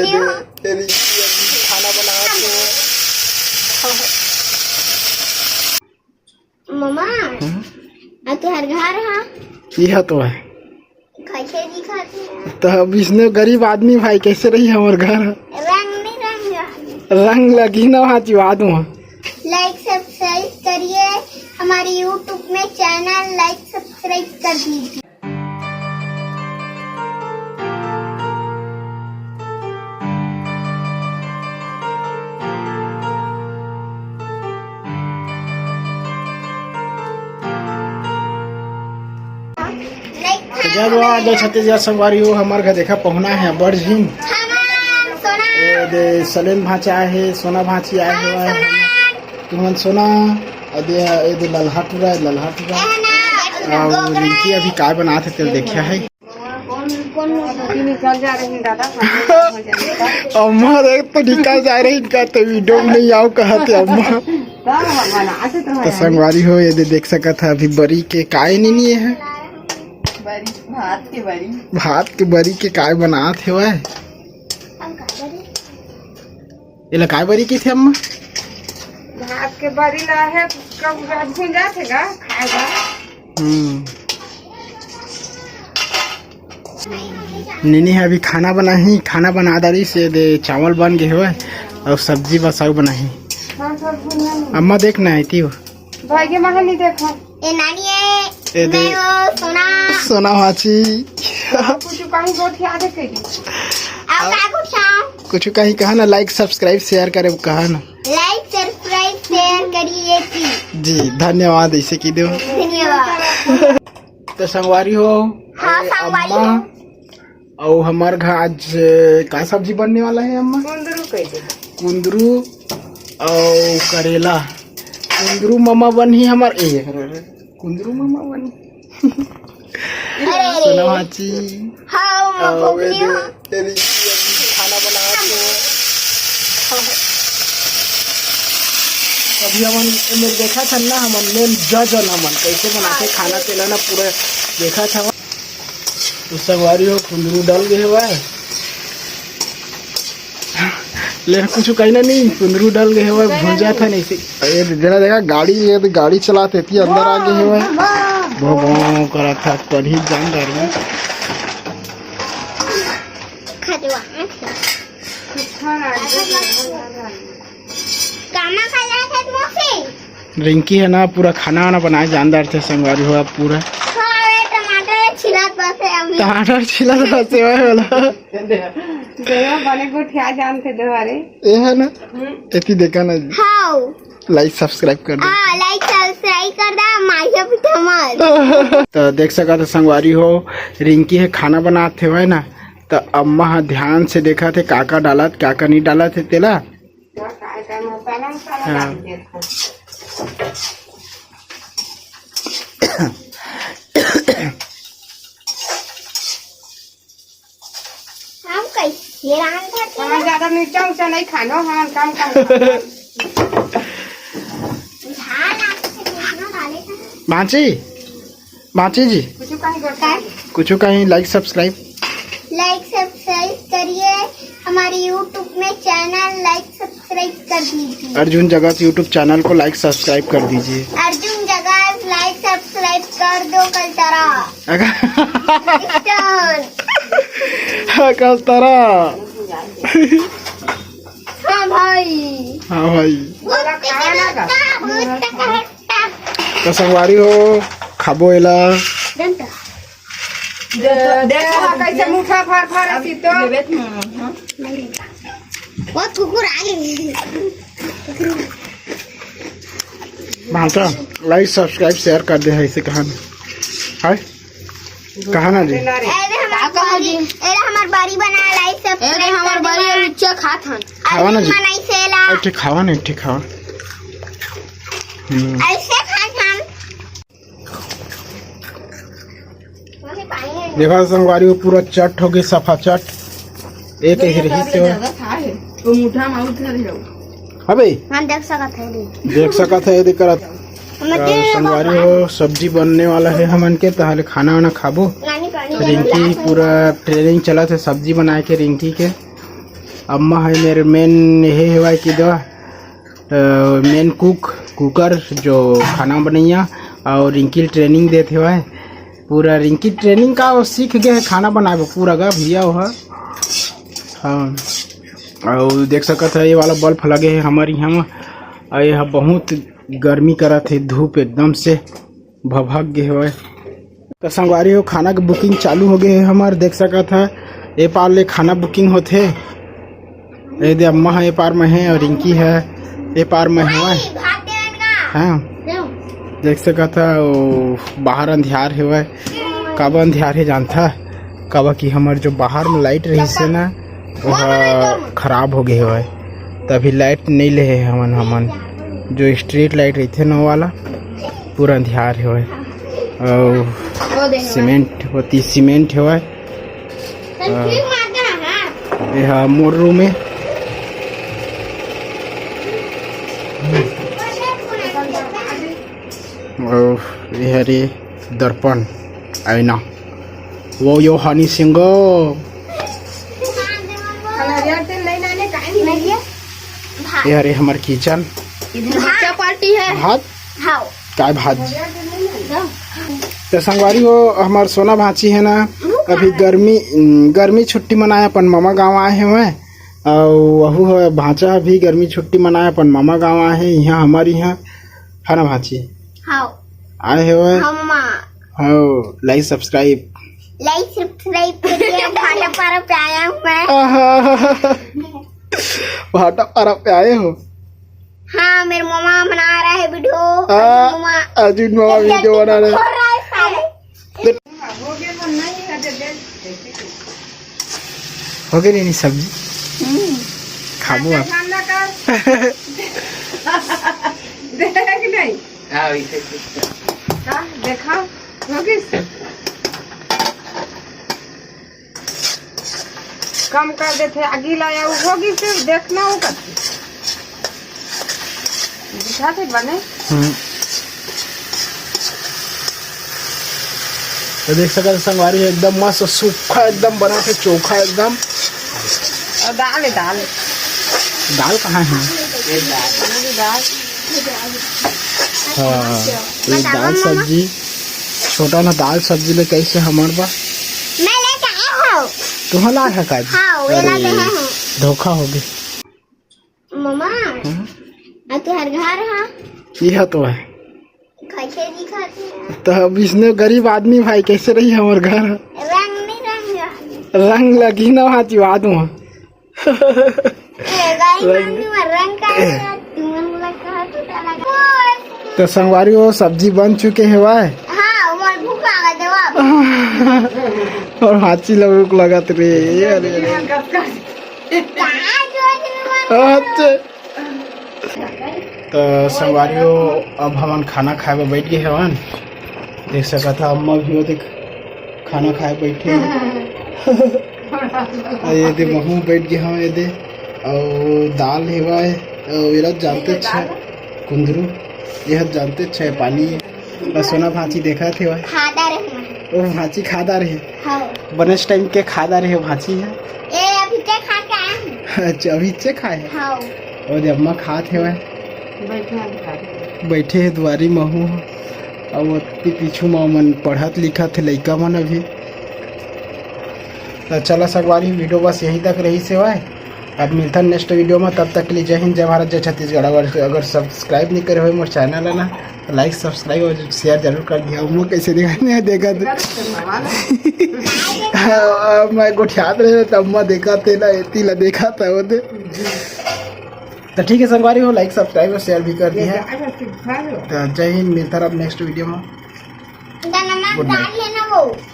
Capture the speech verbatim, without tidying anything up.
ये रिंकी अभी खाना बनात हे। ममा, हम्म? आ तुहर घर हा? यह तो है। कैसे दिखत हे? तो अब इसने गरीब आदमी भाई, कैसे रही हमर घर? रंग नहीं रंग। रंग लगी ना, वहाँ चिवा दूँ। Like subscribe करिए हमारे YouTube में, channel like subscribe कर दीजिए। जय जोहार, जय छत्तीसगढ़ संगवारी हो। हमर घर देखा पहुना हे बड़ झिन। हमन सोना। ए दे सलेन भांचा आए हे, सोना भांची आए हे। तुमन सोना, अदे ए दे ललहा टूरा, ललहा टूरा। अउ रिंकी अभी काय बनात हे तेल देखिया है। निकल जा रही दादा। अम्मा देख तो निकल जा रही इनका, तो वीडियो में नहीं आओ कहत हे अम्मा। तो संगवारी हो, ये दे देख सकत है अभी बरी के काय नहीं, नहीं है। बरी, भात के बरी। भात के बरी के काय बनात हे वह? एला काय बरी कहिथे अम्मा? भात के बरी ला है, कब भूंजा थे गा, खाएगा। हम्म। नीनी हे अभी खाना बनाही, खाना बना डारी से दे चावल बन गए हवय अउ सब्जी बस अउ बनाही। हाँ, सब भूंजा नहीं। अम्मा देख ना आती हो। भाई के महा नहीं देखो। ए नानी ए, ए दे। मैं वो सोना। सोना भाची। कुछ कहीं गोठिया दे के दी। अब का गोठिया? कुछ कहीं कहा ना, like subscribe share करे कहा ना। Like subscribe share करिए जी। जी धन्यवाद, ऐसे की दो। धन्यवाद। तो संगवारी हो, हाँ, ए, संगवारी अम्मा हो। अउ हमर घर आज, अ, का सब्जी बनने वाला है अम्मा? कुंदरू कह दे। कुंदरू अउ करेला। कुंदरू ममा बनही हमर, ए, अरे, अरे, कुंदरू ममा बनही। अरे, अरे। सोना भाची। हाँ, अउ भोगनी ए दे, हो। ए दे, खाना बना के। अभी हमन, ए मेर देखा था ना, हमन मेन जज हन हमन, कैसे बनाते खाना तेला ना पूरा देखा था। तो संगवारी हो, कुंदरू डल गए हवय। ले कुछ कहना नहीं, कुंदरू डल गए हवय, भूंजा था नहीं से। ये जेला देखा गाड़ी, ये तो गाड़ी चलाते थी, अंदर आ गए हवय। भों भों करत था, कढ़ी जान डाल में। खजवा। कामा खा जाए थे मौसी? रिंकी है ना, पूरा खाना वाना बनाए जानदार थे संगवारी हो आप पूरा। हाँ, ये टमाटर छिलात बसे अभी। टमाटर छिलात बसे वाला। देखो, बने गोठिया जान थे देवारे। ये है ना? हम्म। एती देखा ना जी। हाँ। Like subscribe कर दे। हाँ, like subscribe कर दे, माइया पिठा मार। तो देख सका था संगवारी हो, रिंकी है खाना बनात थे, है ना? तो अम्मा हा ध्यान से देखा थे, का का डालत, का का नहीं डालत है तेला। हाँ। हम कैसे रांधत हन? ज्यादा मिर्चा उर्चा नहीं खानो, हम कम कम खानो। झाल आके से कितना डाले था? बाँची, बाँची जी। कुछ कहीं गोठा। कुछ कहीं like subscribe। Like subscribe करिए हमारे YouTube में, channel like subscribe कर दीजिए। अर्जुन जगत YouTube channel को like subscribe कर दीजिए। अर्जुन जगत like subscribe कर दो कल तरह। अगर कल तरह। हाँ भाई। हाँ भाई। तो संगवारी हो, खाबो एला। देख, देख, कैसे मुठा फार फार असी तो। बहुत कुकुर आ गए। भांचा, like, subscribe, share कर दे है इसे कहा ना। हाय? कहा ना जी? अरे हमार बारी, अरे हमार बारी बना, like, subscribe हमार बारी। और नीचे खात हन। खावा ना जी। मनाई सेला। एक ठे खावा ना, एक ठे खावा। हम्म। ऐसे खात हन। देखा संगवारी, वो पूरा चट हो गई, सफा चट। एक ही रही से। वो मुठा माउथ कर जाओ। हाँ भाई। हम देख सकत है रे। देख सकत है, ये देख करत। हम तो संगवारी हो, सब्जी बनने वाला है हमन के, ताहले खाना वाना खाबो। नानी पानी रिंकी पूरा training चलत है सब्जी बनाए के रिंकी के। अम्मा हे मेर मेन, ये हेवय कि दो, अ, मेन कुक, कुकर, जो खाना बनइया, अउ रिंकी ल ट्रेनिंग देत हेवय। पूरा रिंकी ट्रेनिंग का, वो सीख गे हे खाना बनाए बर पूरा गा भैया वो ह। हाँ, अउ देख सकत ह, ये वाला बल्ब लगे हे हमर इहाँ म, अउ ये ह बहुत गर्मी करत हे, धूप एकदम से भभक गे हवय। त संगवारी हो, खाना के बुकिंग चालू हो गे हे हमर, देख सकत ह, ए पार ले खाना बुकिंग होथे। ए दे अम्मा ह ए पार में हे अउ रिंकी ह ए पार में हवय। हाँ, देख सकत ह, ओ बाहर अंधियार हेवय। काबर अंधियार हे जानथा? काबर कि हमर जो बाहर में लाइट रहिस हे ना, वो ह खराब हो गे हवय, तभी लाइट नइ ले हे हमन। हमन जो स्ट्रीट लाइट रहिथे ना, वो वाला पूरा अंधियार हेवय। अउ सीमेंट, ओती सीमेंट हेवय। ये ह मोर रूम हे। अउ ये हरे दर्पण, आईना। वो यो हनी सिंह। ये हरे हमर किचन। इधर बच्चा पार्टी है। भात? हाँ। काय भात? तो संगवारी हो, हमर सोना भांची है ना, अभी गर्मी, गर्मी छुट्टी मनाए अपन मामा गांव आए हवय। अउ वहू ह, भांचा ह भी गर्मी छुट्टी मनाए अपन मामा गांव आए हे, इहाँ हमर इहाँ, है ना भांची? हाँ। आए हवय। हाँ, मामा। हाँ, like subscribe। Like subscribe करिए, भाटापारा पे आया हूँ मैं। आहा, भाटापारा पे आए हो? हाँ, मेरे मामा बना रहा है video। हाँ, मामा। अर्जुन मामा video बना रहे हैं। हो रहा है सारे। हो गे नहीं, नहीं सब्जी? हम्म। खाबो आप। देख नहीं। हाँ, वैसे कुछ। का देखा? हो गे? कम कर देथे, आगी लाया, वो हो गे, फिर देखना वो करथे। दिखा थे बने। हम्म। तो देख सकत संगवारी, एकदम मस्त सूखा, एकदम बना थे चोखा एकदम। और दाल है, दाल। दाल कहाँ है? ये दाल। हाँ, ये दाल सब्जी। छोटा ना दाल सब्जी ले कैसे हमर बा? मैं लेके आया हूँ। तुहा लाय है का? हाँ, वो लेके आया हूँ। धोखा हो गया। ममा, हाँ? आ तुहार घर हा? यह तो है। कैसे दिखाते हैं? तो अब इसने गरीब आदमी भाई, कैसे रही हमर घर? रंग नहीं रंग। रंग लगी ना वहाँ जीवाद में। ए, गाड़ी रंग मांगने में रंग का है, तुमन लगा तो लगा। तो संगवारी हो, सब्जी बन चुके हेवय। हाँ, मोर भूख लगा जवाब। और हाची ला भूख लगत रे। अरे, अरे। अच्छा। तो संगवारी हो, अब हमन खाना खाए बर बैठ गए हवन। देख सकत हा, अम्मा भी हो, देख, खाना खाए बैठे हे। अउ ये दे महू बैठ गए हवन, ये दे। अउ दाल हेवय, अउ ये ला जानते छे, कुंदरू, ये ह जानते छे, पानी। अउ सोना भांची देखत हेवय। खादा रहे। ओ भांची खादा रहे। हाँ। बनेच टाइम के खादा रहे भांची है। ए, अभी ते खा के आए हैं। अच्छा, अभी ते खाए हैं? हाँ। अउ अम्मा खात हेवय। बैठे हैं, खा रहे हैं। बैठे हैं दुआरी महू। अउ ओती पीछू मा मन पढ़त लिखत हे लइका मन अभी। तो चला संगवारी, video बस यहीं तक रहिस हेवय। अब मिलथन next video में, तब तक के लिए जय हिंद, जय भारत, जय छत्तीसगढ़। अगर, अगर subscribe नहीं करे हो मोर channel है ना, तो like, subscribe और share जरूर कर दिया। वो कैसे दिखाने हैं, देखा तो। हाँ, मैं गोठियात रहे तब मैं देखा थे ना, एती ला देखा था वो दे। तो ठीक है संगवारी हो, like, subscribe और share भी कर दिया। तो जय हिंद, मिलता रहा next video में। Good night।